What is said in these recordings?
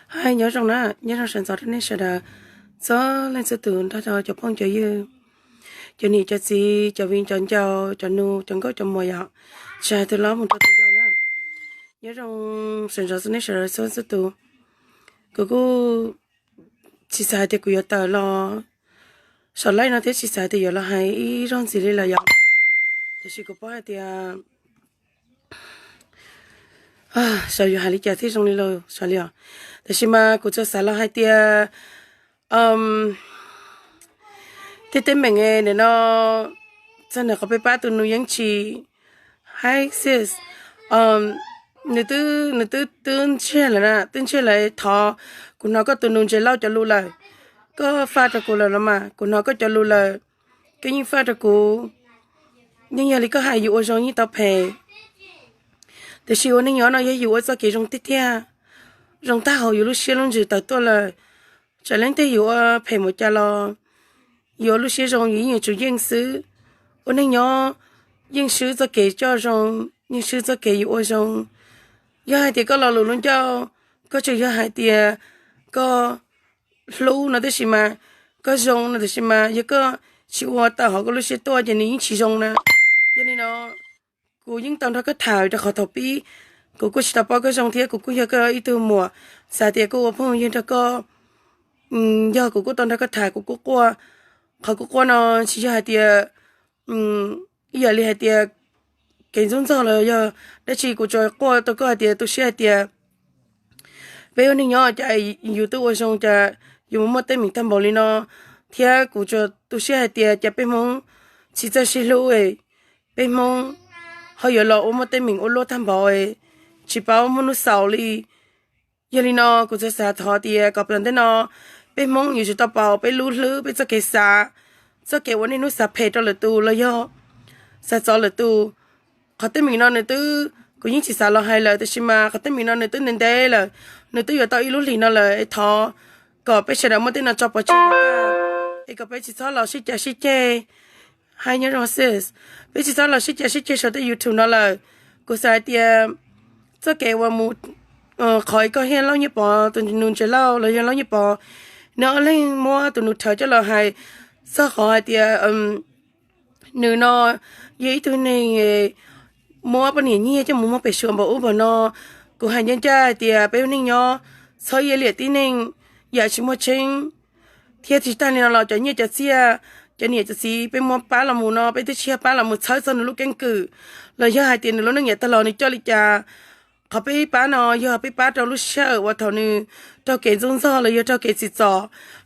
Hais nyob zoo na, nyob zoo sawv ntxov rau nej sawv daws txhua leej txhua tus nrog rau cov phooj cov ywg, cov niam cov txiv, cov viv cov ncaus, cov nus cov nkauj cov muam yom, tsis hais tus hlob mus rau tus yau na. Nyob zoo sawv ntxov nej sawv daws txhua txhua tus. Kuv kuj tsis xav hais tias kuv yuav tawm los saum live no thiab tsis xav hais tias yuav los hais ib zaug ntxiv li lawm yom. Tiam sis kuv paub hais tias xyov yuav hais li cas thiaj zoo li los xav li os. Tiam sis mas kuv tsuas xav los hais tias tej teeb meem ntawm no txog ntawm qhov peb pab tus nus yeej tsis, hi sis, nws twb, nws twb, twb ntsiag lawm na, twb ntsiag lawm, thov kuv hnov koj tus nus Ntses Lauj cov lus lawm. Koj faj rau kuv lawm los mas, kuv hnov koj cov lus lawm, koj yeej faj rau kuv. Yeej yog li koj hais, yus ua zoo yeej tau phem. Tiam sis ua neej nyob no yog yus ua txoj kev zoo tiag tiag, zoo tag hauv yus lub siab lub ntsws tawm tuaj lawm. Txawm leej twg yus ua phem mus cas los yus ua lub siab zoo yus yeej yuav tsum yeej xwb. Ua neej nyob yeej swb txoj kev coj zoo, yeej swb txoj kev yus ua zoo. Yog hais tias koj lo lus lub ncauj, koj tsuas yog hais tias koj hlub no tab sis mas, koj zoo no tab sis mas yog koj tsis ua tawm hauv koj lub siab tuaj ces nws yeej tsis zoo na. Yog li no kuv yeej tau nrog koj tham rau qhov thaum pib, kuv kuj tsis tau paub koj zoo thiab kuv kuj yog koj ib tug muam, xav tias kuj ua phooj ywg nrog koj. Yog kuv kuj tau nrog koj tham, kuv kuj quaj. Qhov kuv quaj no tsis yog hais tias ib yam li hais tias kev ntxub ntxaug los yog dab tsi, kuv tsuas quaj rau koj hais tias tu siab hais tias peb ua neej nyob cas yus twb ua zoo cas yus mus muaj teeb meem tag npaum li no, thiab kuv tsuas tu siab hais tias cas peb Hmoob tsis txawj sib hlub, peb Hmoob ho yuav los ua muaj teeb meem ua luaj tag npaum, tsis paub muaj hnub xaus li. Yog li no kuv tsuas xav thov tias kom pem ntej no peb Hmoob yuav tsum tau pauv peb lub hlwb, peb txoj kev xav, txoj kev ua niaj hnub xav phem rau lwm tus los yog xav txov lwm tus. Qhov teeb meem no nws twb, kuv yeej tsis xav los hais lawm tab sis mas qhov teeb meem no nws twb ntev ntev lawm, nws twb yuav tau ib lub hlis no lawm es thov kom peb sawv daws muab tej no tso pov tseg, es kom peb tsis txhob los sib cav sib ceg. Hi, nyob zoo sis, peb tsis txhob los sib cav sib ceg saum tej YouTube no lawm. Kuv xav hais tias txoj kev uas mus qhov koj thiab Lauj Nyiaj Pov, tus nus Ntses Lauj los yog Lauj Nyiaj Pov, nws ob leeg muab tus nus rhawv coj los hais txog qhov hais tias nws no yog ib tug neeg muab poj niam nyiag coj mus muag pem suav npaum ub npaum no. Kuv hais ncaj ncaj hais tias peb ua neej nyob txhob iab liam tib neeg yam tsis muaj tseeb. Thiab tsis tag li no los cov nyiaj cov txiaj, cov niam cov txiv peb muab pab los mus no peb twb tsis yog pab los mus txhawb txog nws lub keeb kwm los yog hais tias nws lub neej yav tag los nws coj li cas. Qhov peb pab no yog peb pab rau lub sij hawm uas thaum nws raug kev ntxub ntxaug los yog raug kev txim txom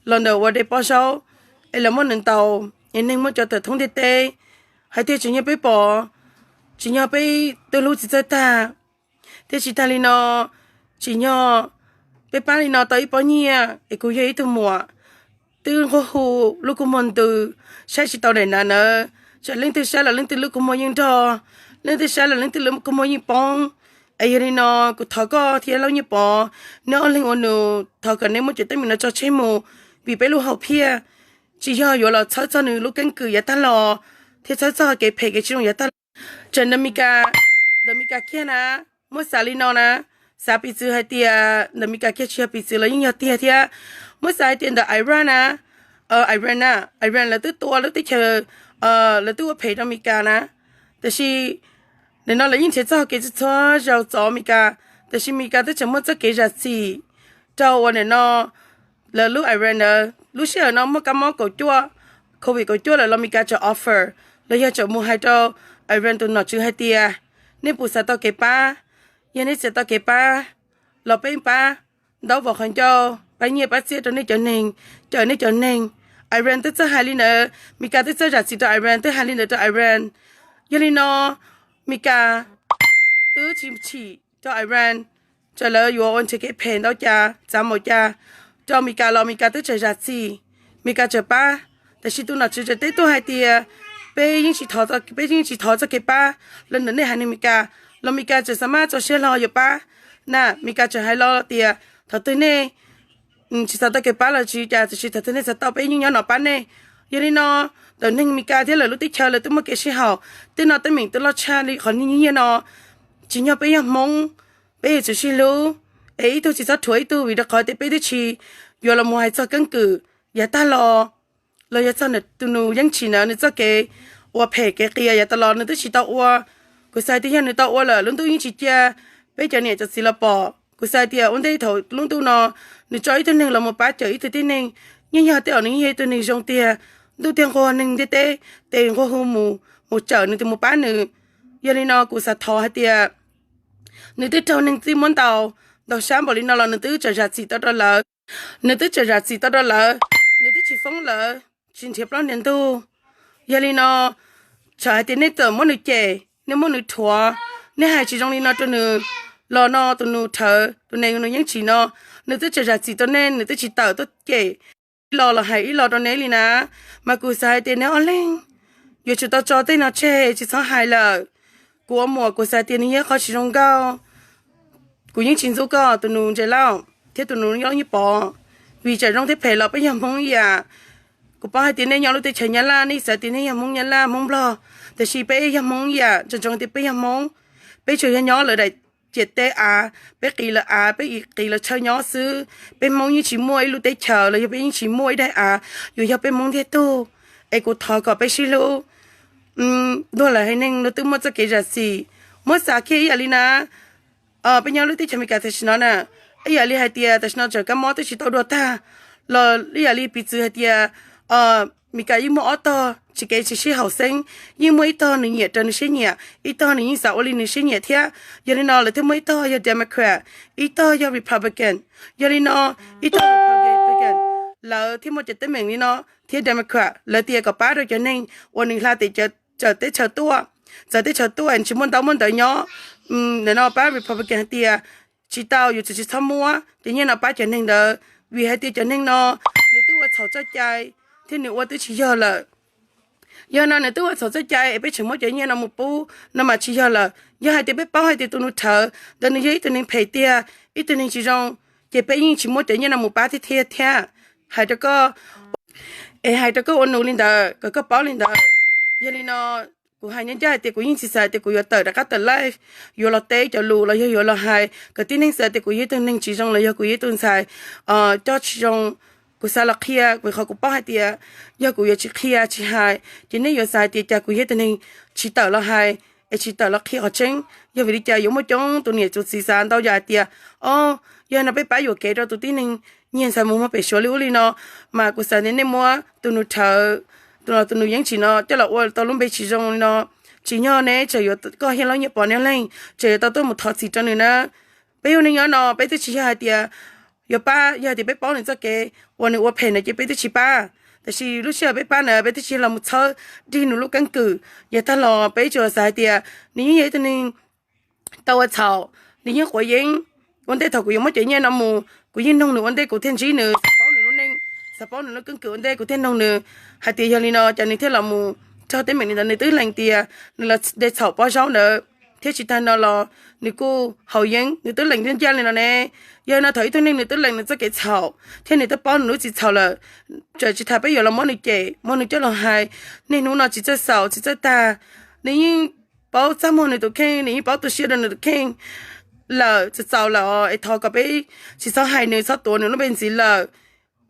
los ntawm ua dej pob zaub, es lawv muab nws ntaus, es neeg muab cov tawm thoob ntiaj teb, hais tias tsim nyog peb pom, tsim nyog peb twb hlub tsis txawj tag. Thiab tsis tag li no, tsim nyog peb pab li no tau ib pob nyiaj es kuv yog ib tug muam twb nquag hu lub kua muag ntws, saib tsis tau daim nav nawb. Txawm leej twg saib los leej twg lub kua muag yeej nrog, leej twg saib los leej twg lub kua muag yeej poob. Es yog li no kuv thov koj thiab Lauj Nyiaj Pov, neb ob leeg ua nus thov kom neb muab cov teeb meem no tso tseg mus, vim peb lub hom phiaj tsis yog yuav los txhawb txog nws lub keeb kwm yav tag los thiab txhawb txog kev phem kev tsis zoo yav tag los. Tseem ntawm Mes Kas, ntawm Mes Kas kiag na, muab xav li no na, xav piv txwv hais tias ntawm Mes Kas kiag tsis yog piv txwv los yeej yog tiag thiab. Muab xav hais tias ntawm Iran na, Iran na, Iran lawv twb tua lub teb chaws, lawv twb ua phem rau Mes Kas na, tiam sis nim no lawv yeej nrhiav txoj hau kev txhua zaus txov Mes Kas, tiam sis Mes Kas twb tseem muaj txoj kev zam txim rau uas nim no lawv lub Iran ntawd lub sij hawm no muaj kab mob kaum cuaj, covid kaum cuaj lawm los Mes Kas tseem offer los yog tseem mus hais rau Iran tus nom tswv hais tias nej puas xav tau kev pab, yog nej xav tau kev pab los peb pab ntaub vos qhov ncauj, pab nyiaj pab txiaj rau nej cov neeg, cawm nej cov neeg. Iran twb txawj hais li ntawd, Mes Kas twb txawj zam txim rau Iran, twb hais li ntawd rau Iran. Yog li no Mes Kas twb tsis chim rau Iran, txawm lawv yuav ua nrhiav kev phem ntau cas txav npaum cas rau Mes Kas los Mes Kas twb tseem zam txim, Mes Kas tseem pab. Tiam sis tus nom tswv tseem teb tuaj hais tias peb yeej tsis thov, peb yeej tsis thov txoj kev pab los ntawm nej haiv neeg Mes Kas, los Mes Kas tseem xav maj tso siab hlo yuav pab na. Mes Kas tseem hais los tias thaum twg nej tsis xav tau kev pab los tsis ua cas, tiam sis thaum twg nej xav tau peb yeej nyob no pab nej. Yog li no ntawm neeg Mes Kas thiab lawv lub teb chaws lawv twb muaj kev sib haum, tej no teeb meem twb loj tshaj li qhov nyiaj no. Tsim nyog peb yog Hmoob, peb yuav tsum sib hlub, es ib tug tsis txhob rhuav ib tug, vim rau qhov tias peb twb tsis yuav los mus hais txog keeb kwm yav tag los, los yog txog tus nus Yeeb Tsim na nws txoj kev ua phem kev qias yav tas los nws twb tsis tau ua. Kuv xav tias yog nws tau ua lawm lub ntuj yeej tsis cia peb cov niam cov txiv los pom. Kuv xav tias ua ntej thaum lub ntuj no nws tso ib tug neeg los mus pab cawm ib tug tib neeg, yeej yog tej zaum nws yeej yog ib tug neeg zoo tiag, ntuj thiaj nquag neeg ntiaj teb tes nquag hu mus, mus cawm nws tes mus pab nws. Yog li no kuv xav thov hais tias nws twb raug neeg txij muab ntaus, ntaus sab npaum li no los nws twb tseem zam txim tau rau lawv. Nws twb tseem zam txim tau rau lawv, nws twb tsis foob lawv, tsis nrhiav plaub nrhiav ntug. Yog li no, txawm hais tias nej txawm muab nws cem, nej muab nws rhuav, nej hais tsis zoo li no rau nws los no tus nus rhawv tus neeg nus Yeeb Tsim no, nws twb tseem zam txim rau nej, nws twb tsis tawm tuaj cem ib lo los hais ib lo rau neb li na. Mas kuv xav hais tias neb ob leeg yuav tsum tau tso tej no tseg tsis txhob hais lawm. Kuv ua muam kuv xav tias nws yog qhov tsis zoo nkauj. Kuv yeej tsis ntxub koj tus nus Ntses Lauj thiab tus nus Yeeb Pov, vim txawm zoo thiab phem los peb yog Hmoob ib yam. Kuv paub hais tias nej nyob lub teb chaws Nyab Laj nej xav tias nej yog Hmoob Nyab Laj Hmoob Nplog, tiam sis peb yog Hmoob ib yam, tseem tseem tias peb yog Hmoob. Peb tsuas yog nyob lawv daim ciam teb av, peb qiv lawv av, peb qiv lawv chaw nyob xwb. Peb Hmoob yeej tsis muaj ib lub teb chaws los yog peb yeej tsis muaj ib daim av yuav yog peb Hmoob ntiag tug. Es kuv thov kom peb sib hlub. Luag lawv haiv neeg luag twb muaj txoj kev zam txim, muab xav kiag ib yam li na. Peb nyob lub teb chaws Amelikas tam sim no na, ib yam li hais tias tam sim no tseem kab mob twb tsis tau dua tag los ib yam li piv txwv hais tias Amelikas yeej muaj ob tog tsis kev tsis sib haum xeeb, yeej muaj ib tog nws nyiam raws nws siab nyiam, ib tog nws yeej xav ua li nws siab nyiam thiab. Yog li no lawv thiaj muaj ib tog yog Democrat, ib tog yog Republican. Yog li no ib tog Republican lawv thiaj muaj cov teeb meem li no, thiab Democrat lawv tias kom pab rau cov neeg uas nws hla tes txawv teb chaws tuaj, txawv teb chaws tuaj tsis muaj ntaub muaj ntawv nyob. Nim no pab Republican hais tias tsis tau, yuav tsum tsis txhob muab cov nyiaj no pab cov neeg ntawd, vim hais tias cov neeg no nws twb ua txhaum txoj cai thiab nws ua twb tsis yog lawm. Yog no nws twb ua txhaum txoj cai es peb tseem muab cov nyiaj no mus pub no mas tsis yog lawm. Yog hais tias peb paub hais tias tus nus rhawv ntawd nws yog ib tug neeg phem tiag, ib tug neeg tsis zoo, ces peb yeej tsis muab cov nyiaj no mus pab thiab thiab thiab. Hais rau koj, es hais rau koj ua nus li ntawd kom koj paub li ntawd. Yog li no kuv hais ncaj ncaj hais tias kuv yeej tsis xav tias kuv yuav tawm rov qab tawm live yuav los teb cov lus los yog yuav los hais kom tib neeg xav tias kuv yog ib tug neeg tsis zoo los yog kuv yog ib tug ntxhais coj tsis zoo. Kuv xav los qhia vim qhov kuv paub hais tias yog kuv yuav tsis qhia tsis hais ces nej yuav xav hais tias cas kuv yog ib tug neeg tsis tawm los hais es tsis tawm los qhia qhov tseeb. Yog vim li cas yuav muaj coob tus niam tus txiv xav ntau yam hais tias, o, yog no peb pab yuam kev rau tus tib neeg nyiag ntxhais mus muag pem Suav li ub li no. Mas kuv xav tias nej muab tus nus rhawv, tus no tus nus Yeeb Tsim no coj los ua tau lub npe tsis zoo li no, tsim nyog neb tseem yuav koj Yeeb Lauj Nyiaj Pov neb leeg tseem yuav tau tuaj mus thov txim rau nws na. Peb ua neeg nyob no peb twb tsis yog hais tias yuav pab, yog hais tias peb paub nws txoj kev uas nws ua phem na ces peb twb tsis pab. Tab sis lub sij hawm peb pab na peb twb tsis yog los mus txhawb dig nws lub keeb kwm. Yav tag los peb tsuas xav hais tias nws yeej yog ib tug neeg tau ua txhaum, nws yeej quav yeeb. Ua ntej thaum kuv yuav muab cov nyiaj no mus kuv yeej noog nws ua ntej kuv thiaj ntsib nws, xav paub nws lub neej, xav paub nws lub keeb kwm ua ntej kuv thiaj noog nws hais tias yog li no cas nws thiaj los mus raug teeb meem li ntawd. Nws twb lees tias nws los de txhaum pob zaub ntawd, thiab tsis tag no los nws kuj haus yeeb, nws twb lees ncaj ncaj li no ne. Yog no thaum ib tug neeg nws twb lees nws txoj kev txhaum thiab nws twb paub nws lub txim txhaum lawm, txawm tsis tas peb yuav los muab nws cem muab nws coj los hais, niaj hnub no tsis txawj xaus tsis txawj tag. Nws yeej paub txaj muag nws tus kheej, nws yeej paub tu siab rau nws tus kheej lawm, txaus txaus lawm os. Es thov kom peb tsis txhob hais nws, txhob tuav nws lub npe ntxiv lawm.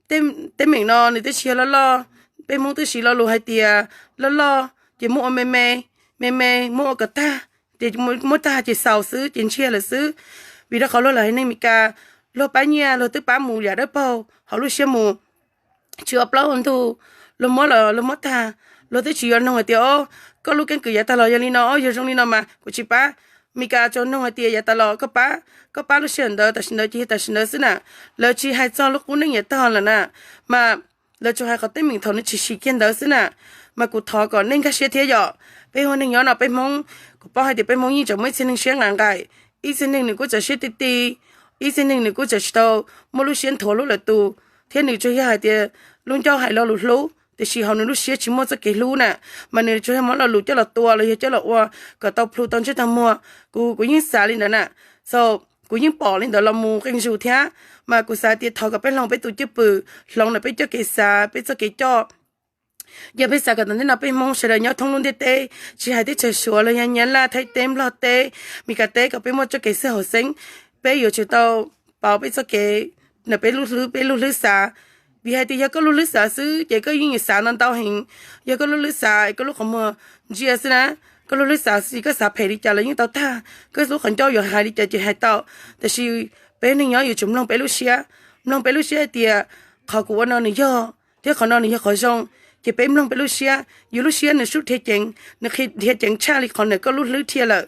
Teeb meem no nws twb tsis yog loj loj, peb Hmoob twb siv lo lus hais tias loj loj ces muab ua me me, me me muab ua kom tag, ces muab tag ces xaus xwb ces ntsiag lawm xwb. Vim rau qhov luag lawv haiv neeg Meskas, luag pab nyiaj luag twb pab mus yam dawb paug hauv lub siab mus, tsis ua plaub ua ntug, luag muab los luag muab tag, luag twb tsis yuav noog hais tias o, koj lub keeb kwm yav tag los yog li no, yog zoo li no mas kuv tsis pab. Meskas tsuas noog hais tias yav tas los koj pab, koj pab lub sij hawm ntawd tam sim ntawd ces yog tam sim ntawd xwb na. Lawv tsis hais txog lub qub neej yav tag lawm na, mas lawv tsuas hais qhov teeb meem thaum nws tshwm sim kiag ntawd xwb na. Mas kuv thov kom nej nkag siab thiab yom. Peb ua neeg nyob no peb Hmoob, kuv paub hais tias peb Hmoob yeej tseem muaj ib txhia neeg siab nqaim nqaim, ib txhia neeg nws kuj txawm siab ti ti, ib txhia neeg nws kuj txawm tsis tau muaj lub siab nthuav hlub lawm tus, thiab nws tsuas yog hais tias lub ncauj hais lo lus hlub tiam sis hauv nws lub siab tsis muaj txoj kev hlub na, mas nws tsuas yog muab lo lus coj los tua los yog coj los ua kom tau plhu tau ntsej tau muag. Kuv kuv yeej xav li ntawd na, so kuv yeej pom li ntawd los mus qee zus thiab. Mas kuv xav tias thov kom peb hloov peb tus cwj pwm, hloov ntawm peb coj kev xav peb txoj kev coj. Yog peb xav kom tom ntej no peb Hmoob sawv daws nyob thoob lub ntiaj teb, tsis hais teb chaws Suav los yog Nyab Laj, Thaib teb, Nplog teb, Meskas teb, kom peb muaj txoj kev xwb hauv xeeb, peb yuav tsum tau peb txoj kev, peb lub hlwb, peb lub hlwb xav. Vim hais tias yog koj lub hlwb xav xwb ces koj yeej yuav xav ntau ntau heev. Yog koj lub hlwb xav, koj lub qhov muag ntsia xwb na, koj lub hlwb xav xwb, koj xav phem li cas los yeej tau tag, koj lub qhov ncauj yuav hais li cas ces hais tau. Tiam sis peb neeg nyob yuav tsum mloog peb lub siab, mloog peb lub siab hais tias qhov kuv ua no nws yog thiab qhov no nws yog qhov zoo, ces peb mloog peb lub siab. Yus lub siab nws sub dhia ceev, nws dhia ceev tshaj li qhov ntawm koj lub hlwb dhia lawm.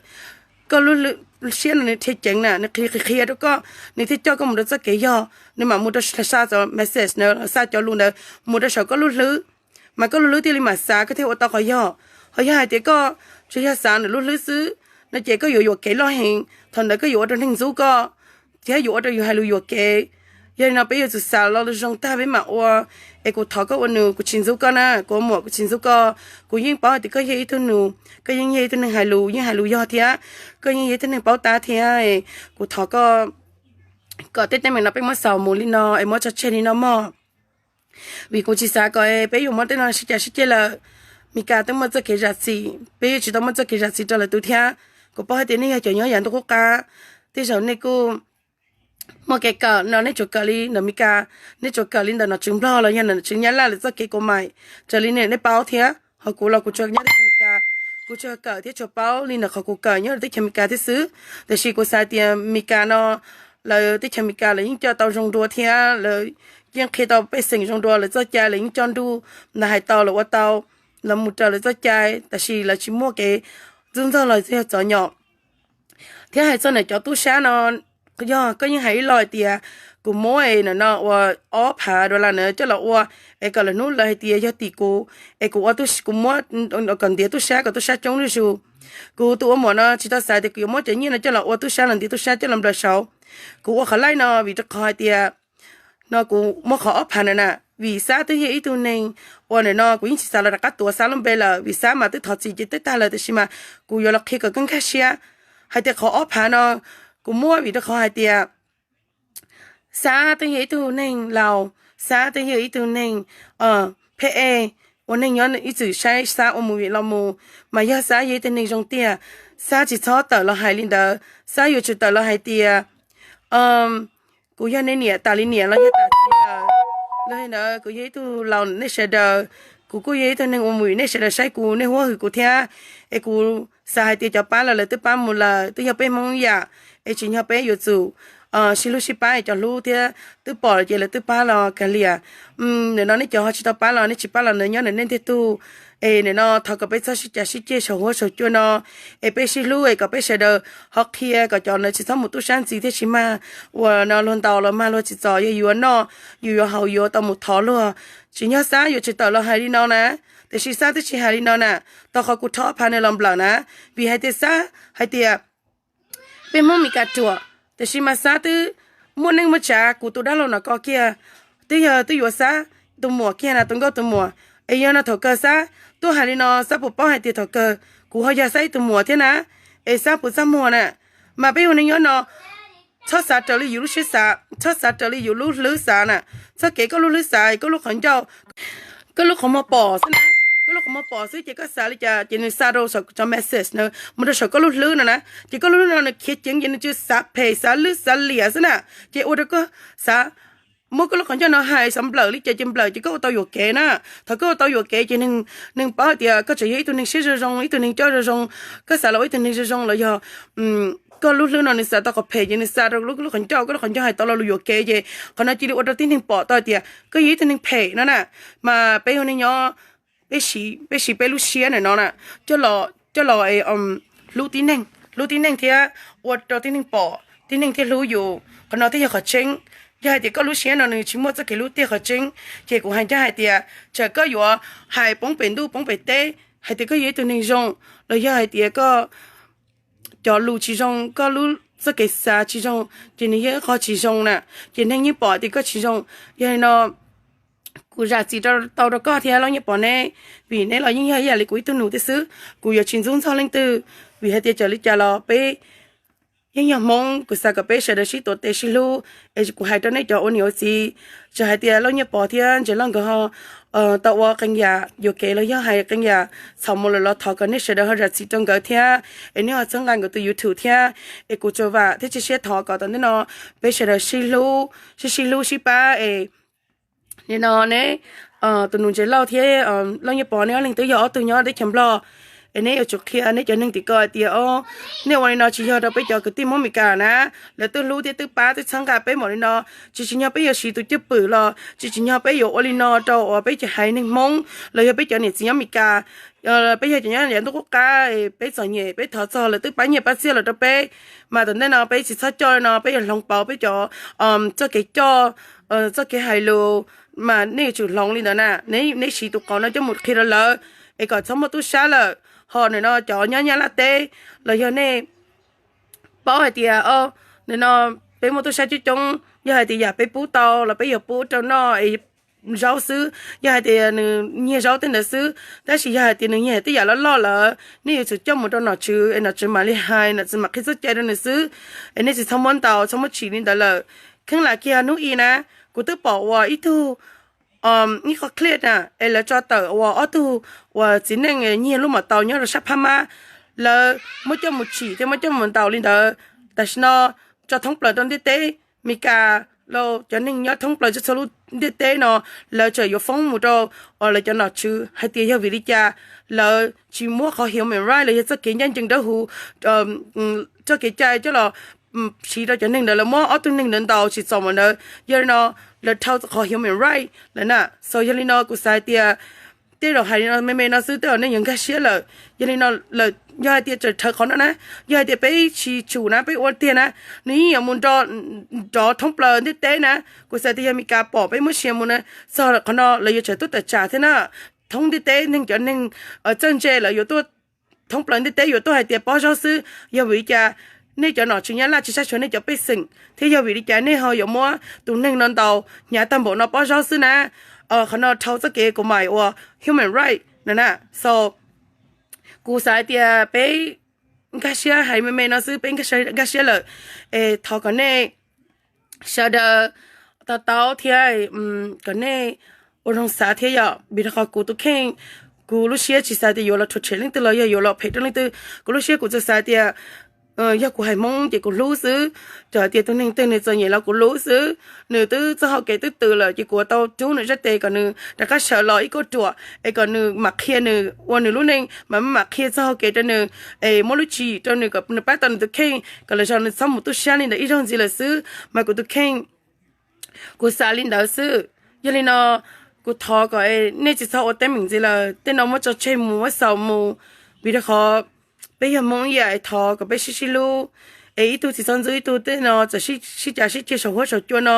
Koj lub siab no nws dhia ceev na, nws qhia qhia rau koj, nws thiaj coj koj mus rau txoj kev yog, nws mam mus rau xa cov message na, xa cov lus ntawd mus rau saum koj lub hlwb, mas koj lub hlwb thiaj li mam xav, koj thiaj ua tau qhov yog. Ho yog hais tias koj tsuas yog xav nws lub hlwb xwb no ces koj yuav yuam kev loj heev, thaum ntawd koj yuav ua rau neeg ntxub koj thiab yuav ua rau yus hais lus yuam kev. Yog li no peb yuav tsum xav los zoo tag peb mam ua. Es kuv thov koj ua nus, kuv tsis ntxub koj na, kuv ua muam kuv tsis ntxub koj. Kuv yeej paub hais tias koj yog ib tug nus, koj yeej yog ib tug neeg hais lus, yeej hais lus yog thiab, koj yeej yog ib tug neeg paub tab thiab. Kuv thov koj kom tej teeb meem no peb muab xaus mus li no es muab tso tseg li no mog. Vim kuv tsis xav kom peb yuav muab tej no sib cav sib ceg lawm. Meskas twb muaj txoj kev zam txim, peb yuav tsis tau muaj txoj kev zam txim rau lwm tus thiab. Kuv paub hais tias nej yog cov nyob yav ntuj qub qab, tej zaum nej kuj muaj kev kawm no nej tsuas kawm li ntawm Meskas, nej tsuas kawm li ntawm nom tswv Nplog los yog nom tswv Nyab Laj lawv txoj kev kov mais raws li nej paub thiab. Ho kuv los kuv tsuas nyob teb chaws Amelikas, kuv tsuas kawm thiab tsuas paub li ntawm qhov kuv kawm nyob teb chaws Amelikas thiab xwb. Tiam sis kuv xav tias Meskas no, lawv teb chaws Amelikas lawv yeej coj tau zoo dua thiab lawv yeej qhia tau pej xeem zoo dua, lawv txoj cai lawv yeej coj nruj ntawd hais tau lawv ua tau, lawv mus raws lawv txoj cai, tab sis lawv tsis muaj kev ntxub ntxaug los yog txom nyom. Thiab hais txog ntawm cov tub sab no, yog koj yeej hais ib lo hais tias kuv muab no ua ob phav dollar na coj los ua, es kom lawv hnub lawv hais tias yog tim kuv, es kuv ua, kuv muab kom ntiav tub sab kom tub sab coob zuj zus. Kuv tus ua muam no tsis tau xav tias kuv yuav muab cov nyiaj no coj los ua tub sab los ntiav tub sab coj los nplawm saud. Kuv ua qhov laij no vim rau qhov hais tias no kuv muab qhov ob phav na na, vim Xab twb yog ib tug neeg uas nim no kuv yeej tsis xav los rov qab tuav Xab lub npe lawm vim Xab mas twb thov txim ces twb tag lawm, tiam sis mas kuv yuav los qhia kom koj nkag siab hais tias qhov ob phav no kuv muab vim rau qhov hais tias Xab twb yog ib tug neeg laus, Xab twb yog ib tug neeg phem, ua neeg nyob ib txwm saib Xab ua movie los mus, mas yog Xab yog ib tug neeg zoo tiag, Xab tsis txhob tawm los hais li ntawd, Xab yuav tsum tawm los hais tias kuv yog nej niam tas li niam los yog tas txiv lawm, los li ntawd kuv yog ib tug laus nej sawv daws, kuv kuj yog ib tug neeg ua movie nej sawv daws saib kuv nej huab hwm kuv thiab, es kuv xav hais tias cov pab los lawv twb pab mus lawm, twb yog peb Hmoob ib yam, es tsim nyog peb yuav tsum sib hlub sib pab es cov hlub thiab twb pom lawm ces lawv twb pab los kawg liam. Nim no nej cov ho tsis tau pab los nej tsis pab los ntawd nyob ntawm nej ntiag tug. Es nim no thov kom peb txhob sib cav sib ceg saum huab saum cua no, es peb sib hlub es kom peb sawv daws ho qhia kom cov ntawd tsis txhob mus tub sab ntxiv thiab tsis mag uas no luag ntaus los mag luag tsis txom, yog yuav noj yus yuav haus yuav tau mus thov luag. Tsim nyog Xab yuav tsis tawm los hais li no na, tiam sis Xab twb tsis hais li no na, tau qhov kuv rho ob phav nws los nplawm na, vim hais tias Xab hais tias peb Hmoob Mes Kas ruam, tiam sis mas Xab twb muaj neej muaj tsav, kuv tus dab laug no ko kiag twb yog twb yuav Xab tus muam kiag na, tus nkauj tus muam. Es yog no thaum kawg Xab tuaj hais li no Xab puas paub hais tias thaum kawg kuv ho yog Xab ib tug muam thiab na? Es Xab puas txaj muag na? Mas peb ua neej nyob no txhob xav raws li yus lub siab xav, txhob xav raws li yus lub hlwb xav na. Txoj kev koj lub hlwb xav, koj lub qhov ncauj, koj lub qhov muag pom xwb na. Koj lub qhov muag pom xwb ces koj xav li cas ces nws xa rau saum cov message na, mus rau saum koj lub hlwb no na. Ces koj lub hlwb no nws khiav ceev ces nws tsuas xav phem xav lwj xav liam xwb na. Ces ua rau koj xav muab koj lub qhov ncauj no hais xav nplawm li cas ces nplawm ces koj ua tau yuam kev na. Thaum koj ua tau yuam kev ces neeg paub hais tias koj tseem yog ib tug neeg siab zoo zoo, ib tug neeg coj zoo zoo, koj xav los ua ib tug neeg zoo zoo los yog koj lub hlwb no nws xav tau qhov phem ces nws xa rau lub qhov ncauj, koj lub qhov ncauj hais tau lo lus yuam kev ces qhov no cia li ua rau tib neeg pom tau tias koj yog ib tug neeg phem no na. Mas peb ua neej nyob, peb siv peb lub siab ntawm no na, coj los hlub tib neeg, hlub tib neeg thiab ua rau tib neeg pom tib neeg thiaj hlub yus, qhov no thiaj yog qhov tseeb. Yog hais tias koj lub siab no nws tsis muaj txoj kev hlub tiag qhov tseeb, ces kuv hais ncaj hais tias txawm koj yuav hais poob pem ntuj poob pem teb hais tias koj yog ib tug neeg zoo, los yog hais tias koj cov lus tsis zoo, koj lub txoj kev xav tsis zoo, ces nws yog ib qho tsis zoo na, ces neeg yeej pom tias koj tsis zoo. Yog li no kuv zam txim tau rau koj thiab los yeej pom neb, vim neb los yeej yog ib yam li kuv ib tug nus thiab xwb. Kuv yuav tsis ntxub ntxaug leej twg, vim hais tias txawm li cas los peb yeej yog Hmoob, kuv xav kom peb sawv daws sib tuav tes sib hlub. Es kuv hais rau nej cov ua niam ua txiv, txawm hais tias Lauj Nyiaj Pov thiab Ntses Lauj nkawd ho tau ua qee yam yuam kev los yog hais qee yam txhaum mus lawm los thov kom nej sawv daws ho zam txim rau nkawd thiab, es nej ho txhawb nqa nkawd tus YouTube thiab. Es kuv tsuas vam thiab cia siab thov kom tom ntej no peb sawv daws sib hlub, sib sib hlub sib pab es nim no neb, tus nus Ntses Lauj thiab Lauj Nyiaj Pov neb ob leeg twb yog ob tug nyob teb chaws Nplog, es neb yuav tsum qhia neb cov neeg tim ko hais tias o, nej ua li no tsis yog rau peb cov kwv tij Hmoob Meskas na. Lawv twb hlub thiab twb pab twb txhawb nqa peb npaum li no, tsis tsim nyog peb yuav siv tus cwj pwm los tsis tsim nyog peb yuav ua li no rau uas peb tsis hais neeg Hmoob los yog peb cov niam txiv nyob Meskas. Peb yog cov nyob yav ntuj qub qab, peb txom nyem peb thov txog lawv twb pab nyiaj pab txiaj los rau peb, mas tom ntej no peb tsis txhob coj li no, peb yuav hloov pauv peb cov txoj kev coj, txoj kev hais lus, mas nej yuav tsum hloov li ntawd na. Neb siv tus qauv no coj mus qhia rau lawv es kom txhob muaj tub sab lawm. Ho nim no cov nyob Nyab Laj teb los yog nej paub hais tias o, nim no peb muaj tub sab coob coob, yog hais tias yam peb pub tau los peb yuav pub rau noj es zaub xwb, yog hais tias nws nyiag zaub tej ntawd xwb. Tab sis yog hais tias nws nyiag tej yam loj loj lawm, nej yuav tsum coj mus rau nom tswv es nom tswv mam li hais, nom tswv mam qhia txoj cai rau nws xwb. Es nej tsis txhob muab ntaus, txhob muab tsim li ntawd lawm. Kheev lam kiag hnub i na, kuv twb pom uas ib tug ib qho clip na, es lawv tso tawm uas ob tug uas txiv neej nyiag lub mos taus nyob rau sab Phab Mab, lawv muab coj mus tsim thiab muab coj mus ntaus li ntawd. Tam sim no tso thoob plaws rau ntiaj teb Meskas los cov neeg nyob thoob plaws txhua lub ntiaj teb no, lawv tseem yuav foob mus rau uas lawv cov nom tswv hais tias yog vim li cas lawv tsis muab qhov human right los yog txoj kev ncaj ncees dawb huv, txoj kev cai coj los siv rau cov neeg ntawd, lawv muab ob tug neeg ntawd ntaus tsis txaus mus ntawd. Yog li no lawv dhau qhov human right lawm na. So yog li no kuv xav hais tias tej zaum hais li no me me no xwb tej zaum nej yuav nkag siab lawm. Yog li no lawm, yog hais tias tseem rhawv qhov no na, yog hais tias peb tsis tsum na, peb ua tiag na, nws yeej yuav mus nrov thoob plaws ntiaj teb na. Kuv xav tias yog Meskas pom peb muab share mus na, txog qhov no lawv yuav tsum tuaj tawm tsam thiab na. Thoob ntiaj teb neeg, cov neeg txawj ntse lawv yuav tuaj, thoob plaws ntiaj teb yuav tuaj hais tias pob zaub xwb. Yog vim li cas nej cov nom tswv Nyab Laj tsis saib xyuas nej cov pej xeem, thiab yog vim li cas nej ho yuav muab tus neeg no ntaus hnyav tag npaum no pob zaub xwb na? Qhov no dhau txoj kev kuv mam uas human right no na. So kuv xav hais tias peb nkag siab, hais me me no xwb peb nkag siab lawm. Es thov kom nej sawv daws to taub thiab kom nej ua zoo xav thiab yom, vim rau qhov kuv tus kheej, kuv lub siab tsis xav tias yuav los rhuav tshem leej twg los yog yuav los phem rau leej twg. Kuv lub siab kuv tsuas xav tias yog kuv haiv Hmoob ces kuv hlub xwb. Txawm hais tias tus neeg twg nws txom nyem los kuv hlub xwb. Nws twb txoj hau kev twb tws lawm ces kuv tau rub nws zaj tes kom nws rov qab sawv los ib kauj ruam es kom nws mam qhia nws ua nws lub neej, mam mam qhia txoj hau kev rau nws, es muab lub tswv yim rau nws kom nws pab tau nws tus kheej, kom lwm zaus nws txhob mus tub sab li ntawd ib zaug ntxiv lawm xwb. Mas kuv tus kheej, kuv xav li ntawd xwb. Yog li no kuv thov kom nej tsis txhob ua teeb meem ntxiv lawm, tej no muab tso tseg mus, muab xaus mus, vim rau qhov peb yog Hmoob ib yam. Es thov kom peb sib sib hlub, es ib tug tsis txhob ntxub ib tug. Tej no txawm sib cav sib ceg saum huab saum cua no,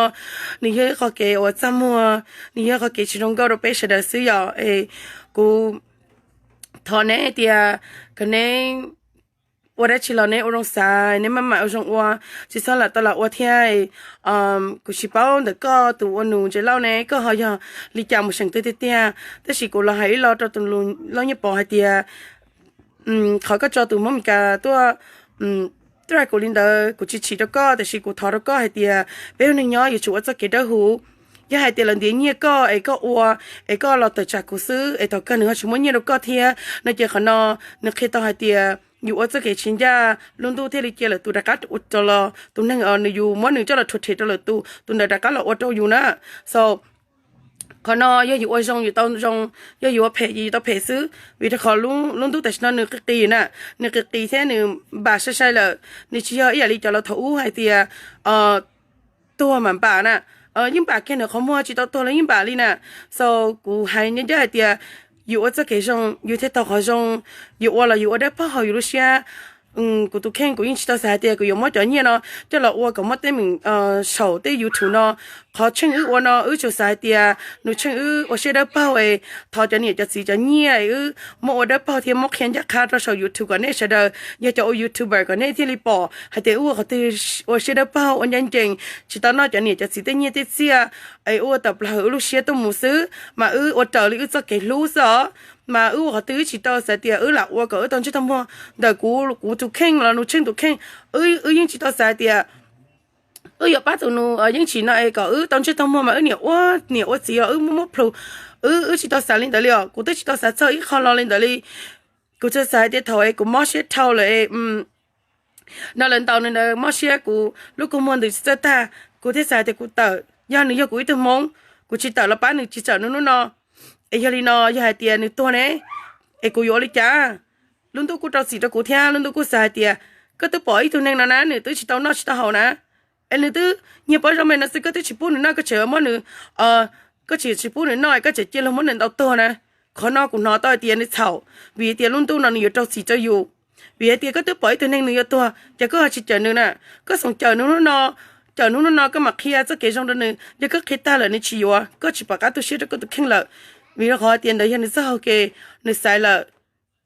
nws yog ib qho kev uas txaj muag, nws yog ib qho kev tsis zoo nkauj rau peb sawv daws xwb yom. Es kuv thov neb tias kom neb ua dab tsi los neb ua zoo xav, neb maj mam ua zoo ua, tsis txhob lam tau lam ua thiab. Kuv tsis paub ntawm koj tus ua nus Ntses Lauj ne koj ho yog li cas mus seem twg tiag tiag, tab sis kuv los hais ib lo rau tus Lauj Nyiaj Pov hais tias qhov koj tso tus Hmoob Meskas tuaj, tuaj hais kuv li ntawd kuv tsis chim rau koj, tiam sis kuv thov rau koj hais tias peb ua neeg nyob yuav tsum ua txoj kev dawb huv. Yog hais tias lawv ntiav nyiaj koj es koj ua, es koj los tawm tsam kuv xwb es thaum kawg nws ho tsis muab nyiaj rau koj thiab no ces qhov no nws qhia tau hais tias yus ua txoj kev tsis ncaj, lub ntuj thiaj li cia lawm tus rov qab ua rau los tus neeg nws yus muab nws coj los rhuav rhem rau lawm tus, tus ntawd rov qab los ua rau yus na. So qhov no yog yus ua zoo yus tau zoo, yog yus ua phem ces yus tau phem xwb. Vim rau qhov lub ntuj tam sim no nws qis qis na, nws qis qis thiab nws npam sai sai lawm. Nws tsis yog ib yam li cov laus thaum ub hais tias tuag mas npam na, yeej npam kiag nws qhov muag tsis tau tuag los yeej npam li na. So kuv hais ncaj ncaj hais tias yus ua txoj kev zoo yus thiaj tau qhov zoo, yus ua los yus ua dawb paug hauv yus lub siab. Kuv tus kheej kuv yeej tsis tau xav hais tias kuv yuav muab cov nyiaj no coj los ua kom muaj teeb meem saum tej YouTube no. Qhov tsheej wb ua no wb tsuas xav hais tias nws tsheej wb ua siab dawb paug es thov cov niam cov txiv cov nyiaj es wb muab ua dawb paug thiab muab qhia ncaj qha rau saum YouTube kom nej sawv daws yog cov ua YouTuber kom nej thiaj li pom hais tias wb ua qhov twg ua siab dawb paug ua ncaj ncees tsis tau noj cov niam cov txiv tej nyiaj tej txiaj. Es wb ua tawm plaws wb lub siab tuaj mus xwb mas wb ua raws li wb txoj kev hlub xwb os. mas wb ua qhov twg wb tsis tau xav tias wb lam ua kom wb tau ntsej tau muag ntawm kuv, kuv tus kheej los nws Tsheej tus kheej. Wb yeej tsis tau xav tias wb yuav pab tus nus Yeeb Tsim no es kom wb tau ntsej tau muag mas wb niam ua, niam ua txiv os, wb muab muab plhus. Wb, wb tsis tau xav li ntawd li os, kuv twb tsis tau xav txog ib qho lo li ntawd li. Kuv tsuas xav hais tias thaum es kuv mob siab dhau lawm es no lawv ntaus nws ntawd mob siab, kuv lub kua muag ntws tsis txawj tag, kuv thiaj xav hais tias kuv tawm, yog nws yog kuv ib tug Hmoob, kuv tsis tawm los pab nws tsis txawm nws hnub no. Es yog li no yog hais tias nws tuag ne, es kuv yuav ua li cas? Lub ntuj kuj rau txim rau kuv thiab lub ntuj kuj xav hais tias koj twb pom ib tug neeg no na, nws twb tsis tau noj tsis tau haus na, es nws twb nyiag pob zeb me no xwb koj twb tsis pub nws noj, koj tseem muab nws, koj tseem tsis pub nws noj, koj tseem cia luag muab nws ntaus tuag na. Qhov no kuv hnov tau hais tias nws txhaum, vim tias lub ntuj no nws yuav rau txim rau yus. Vim hais tias koj twb pom ib tug neeg nws yuav tuag ces koj ho tsis cawm nws na. Koj xav cawm nws hnub no, cawm nws hnub no koj mam qhia txoj kev zoo rau nws, yog koj qhia tag lawm nws tsis yuav, koj tsis pom qab tu siab rau koj tus kheej lawm. Vim rau qhov tias ntawd yog nws txoj hau kev, nws xaiv lawm.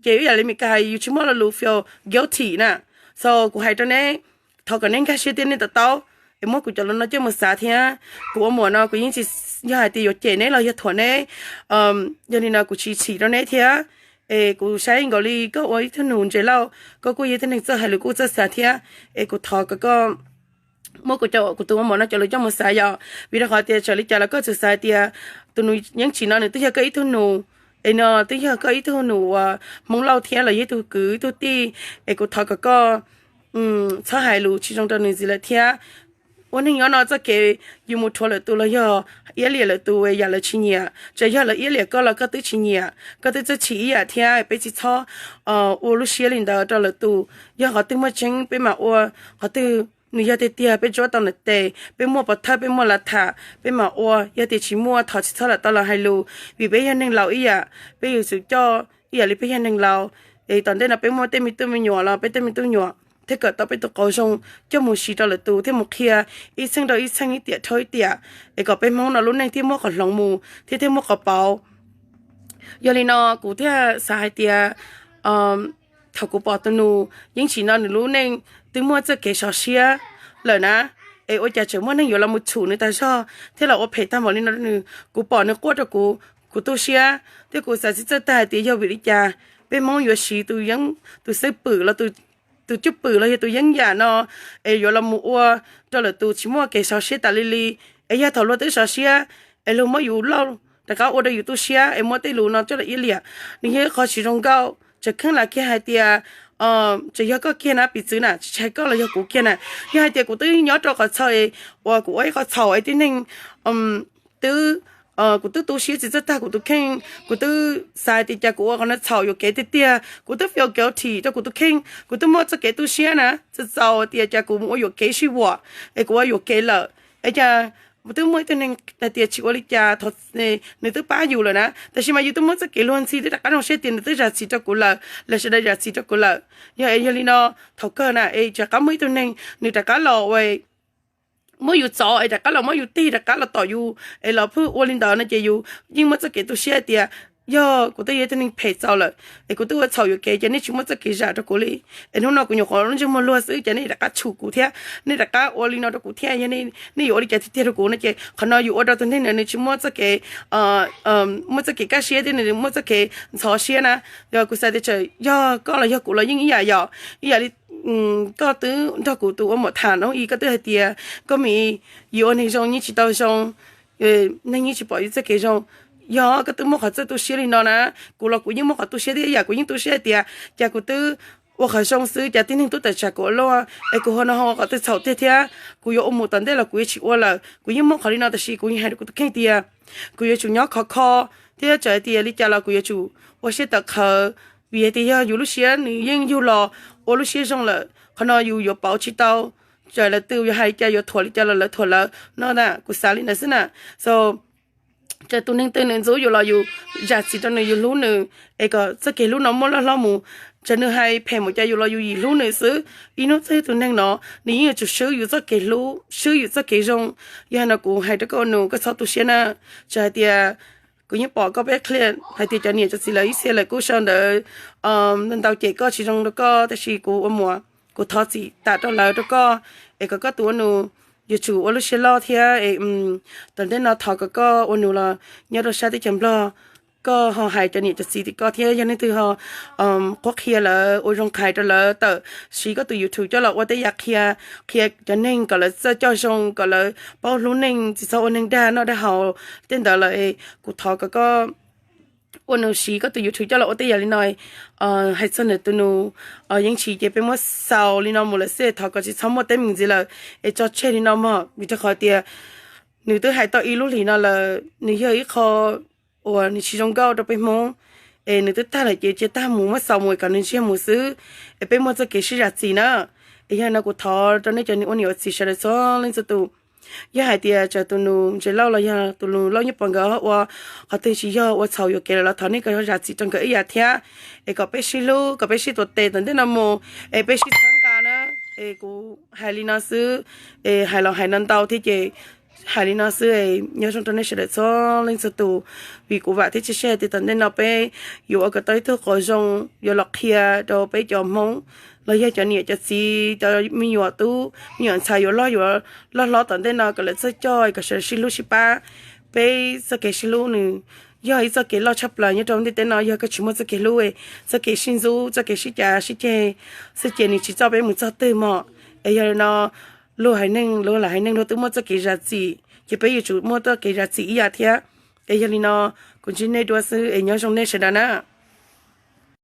Ces ib yam li Meskas hais yus tsis muaj lo lus feel guilty na. So kuv hais rau neb, thov kom neb nkag siab thiab nej to taub, es muab kuv cov lus no coj mus xav thiab. Kuv ua muam no kuv yeej tsis yog hais tias yuav cem neb los yog thuam neb, yog li no kuv tsis txhim rau neb thiab. Es kuv saib nkaus li koj ua ib tug nus ntses lauj, koj kuj yog ib tug neeg txawj hais lus kuj txawj xav thiab. Es kuv thov kom koj muab kuv, kuv tus ua muam no cov lus coj mus xav yom, vim rau qhov tias txawm li cas los koj txawm xav hais tias tus nus Yeeb Tsim no nws twb yog koj ib tug nus, es no twb yog koj ib tug nus uas Hmoob Lauj thiab los yog ib tug kwv ib tug tij. Es kuv thov kom koj txhob hais lus tsis zoo rau nws ntxiv lawm thiab. Ua neeg nyob no txoj kev yus mus rhuav lawm tus los yog iab liam lawm tus yam lawv tsis nyiam, txawm yog lawv iab liam koj los koj twb tsis nyiam, koj twb txhob chim ib yam thiab. Peb tsis txhob ua lub siab li ntawd rau lawm tus. Yog qhov twg muaj tseeb peb mam ua, qhov twg nws yog tiag tiag peb tsuab tau nws tes, peb muaj pov thawj peb muaj lav tham peb mam ua, yog tias tsis muaj thov tsis txhob lam tau los hais lus, vim peb yog neeg laus ib yam, peb yuav tsum coj ib yam li peb yog neeg laus. Es tom ntej no peb muaj tej me tub me nyuam los peb tej me tub nyuam thiaj kawm tau peb tus qauv zoo coj mus siv rau lawm tus thiab mus qhia ib txheej rau ib txheej, ib tiam rau ib tiam, es kom peb Hmoob no lub neej thiaj muaj qhov hloov mus thiab thiaj muaj qhov pauv. Yog li no kuv thiaj xav hais tias thaum kuv pom tus nus Yeeb Tsim no nws lub neej twb muaj txoj kev sov siab lawm na, es ua cas tseem muaj neeg yuav los mus txhum nws tag zog thiab los ua phem tag npaum li no rau nws. Kuv pom nws quaj rau kuv, kuv tu siab thiab kuv xav tsis txawj tag hais tias yog vim li cas peb Hmoob yuav siv tus xeeb pwm los tus cwj pwm los yog tus yeeb yam no es yuav los mus ua rau lawm tus tsis muaj kev sov siab tas li li. Es yog thaum luag twb sov siab es luag muab yus lauj rov qab ua rau yus tu siab es muab tej lus no coj los iab liam, nws yog ib qho tsis zoo nkauj. Tseem kheej lam kiag hais tias tseem yog koj kiag na, piv txwv na, tsis hais koj los yog kuv kiag na. Yog hais tias kuv twb nyob rau qhov txhaum uas kuv ua ib qho txhaum es tib neeg twb, kuv twb tu siab tsis txawj tag kuv tus kheej, kuv twb xav hais tias cas kuv ua qhov no txhaum yuam kev tiag tiag, kuv twb feel guilty rau kuv tus kheej, kuv twb muaj txoj kev tu siab na, txaus txaus tias cas kuv mus ua yuam kev sib vuam es kuv ua yuam kev lawm. Es cas twb muaj ib tug neeg hais tias tsis ua li cas, nws twb pab yus lawm na, tab sis mas yus twb muab txoj kev luag ntxhi twb rov qab zoo siab tias nws twb zam txim rau kuv lawm, lawv sawv daws zam txim rau kuv lawm. Yog es yog li no, thaum kawg na es rov qab muaj ib tug neeg nws rov qab los ua muab yus txov es rov qab los muab yus tig rov qab los tom yus es los phwj ua li ntawd no ces yus yeej muaj txoj kev tu siab hais tias yog kuv twb yog ib tug neeg phem txaus lawm es kuv twb ua txhaum yuam kev ces nej tsis muaj txoj kev zam rau kuv li. Es hnub no kuv nyuam qhuav lub ntsej muag luag xwb ces nej rov qab tshum kuv thiab, nej rov qab ua li no rau kuv thiab, nej yuav ua li cas tiag tiag rau kuv no ces qhov no yus ua rau tus neeg ntawd nws tsis muaj txoj kev, muaj txoj kev kaj siab thiab nws muaj txoj kev ntxhov siab na. Yog kuv xav tias txawm yog koj los yog kuv los yeej ib yam yom, ib yam li koj twb nrog kuv tus ua muam tham hnub i koj twb hais tias koj Mim, yus ua neeg zoo yeej tsis tau zoo, neeg yeej tsis pom yus txoj kev zoo. Yog koj twb muaj qhov txawj tu siab li no na, kuv los kuv yeej muaj qhov tu siab thiab, ib yam kuv yeej tu siab hais tias cas kuv twb ua qhov zoo xwb cas tib neeg twb tawm tsam kuv ua luaj es kuv ho no ho ua qhov twg txhaum tiag thiab, kuv yuav ua mus tom ntej los kuv yuav tsis ua lawm. Kuv yeej muaj qhov li no tab sis kuv yeej hais rau kuv tus kheej tias kuv yuav tsum nyob khov kho thiab txawm hais tias li cas los kuv yuav tsum ua siab tawv qhawv, vim hais tias yog yus lub siab nws yeej yug los ua lub siab zoo lawm, qhov no yus yuav pauv tsis tau. Txawm lawv twb yuav hais li cas yuav thuam li cas los lawv thuam lawv no na, kuv xav li ntawd xwb na. So txawm tus neeg twg nws ntxub yus los yus zam txim rau nws, yus hlub nws es kom txoj kev hlub no muaj loj hlob mus. Txawm nws hais phem mus cas yus los yus yim hlub nws xwb. Ib hnub txog ib tus neeg no nws yeej yuav tsum swb yus txoj kev hlub, swb yus txoj kev zoo. Yog no kuv hais rau koj ua nus koj txhob tu siab na. Txawm hais tias kuv yeej pom koj peb qhia hais tias cov niam cov txiv lawv ib txhia lawv kuj sau ntawv ntau cem koj tsis zoo rau koj tab sis kuv ua muam kuv thov txim tam rau lawv rau koj es kom koj tus ua nus yuav tsum ua lub siab loj thiab es tom ntej no thov kom koj ua nus los nyob rau sab teb chaws Nplog koj ho hais cov niam cov txiv tim koj thiab yog leej twg ho qhuab qhia lawv ua zoo qhais rau lawv tawm siv koj tus YouTube coj los ua tej yam qhia, qhia cov neeg kom lawv txawj coj zoo, kom lawv paub hlub neeg, tsis txhob ua neeg dag noj dag haus tej ntawd lawm. Kuv thov kom koj ua nus siv koj tus YouTube coj los ua tej yam li no. Hais txog ntawm tus nus Yeej Tshis ces peb muab xaus li no mus lawm xwb, thov kom tsis txhob muaj teeb meem ntxiv lawm es tso tseg li no mog, vim rau qhov tias nws twb hais tau ib lub hlis no lawm, nws yog ib qho uas nws tsis zoo nkauj rau peb Hmoob, es nws twb tag lawm ces cia tag mus, muab xaus mus kom nws ntsiag mus xwb, es peb muaj txoj kev sib zam txim na. Es yog no kuv thov rau nej cov ua niam ua txiv sawv daws txhua leej txhua tus, yog hais tias tsam tus nus Ntses Lauj los yog tus nus Lauj Nyiaj Pov nkawd ua qhov twg tsis yog ua txhaum yuam kev lawm los thov nej kom zam txim rau nkawd ib yam thiab, es kom peb sib hlub, kom peb sib tuav tes tom ntej no mus, es peb sib txhawb nqa na. Es kuv hais li no xwb, es hais los hais no ntau thiab ces hais li no xwb, nyob zoo rau nej sawv daws txhua leej txhua tus, vim kuv vam thiab cia siab tias tom ntej no peb yuav ua kom tau ib tug qauv zoo yuav los qhia rau peb cov Hmoob los yog cov niam cov txiv, cov me nyuam tub me nyuam ntxhais yuav loj, yuav loj hlob tom ntej no kom lawv txawj coj, kom sawv daws sib hlub sib pab. Peb txoj kev sib hlub nws yog ib txoj kev loj tshaj plaws nyob rau ntiaj teb no. Yog koj tsis muaj txoj kev hlub, txoj kev sib ntxub, txoj kev sib cav sib ceg, xwb ces nws tsis txoj peb mus txog twg mog. Es yog li no, luag haiv neeg, luag lam haiv neeg luag twb muaj txoj kev zam txim, ces peb yuav tsum muaj txoj kev zam txim ib yam thiab. Es yog li no, kuv ntsib nej dua xwb es nyob zoo nej sawv daws na.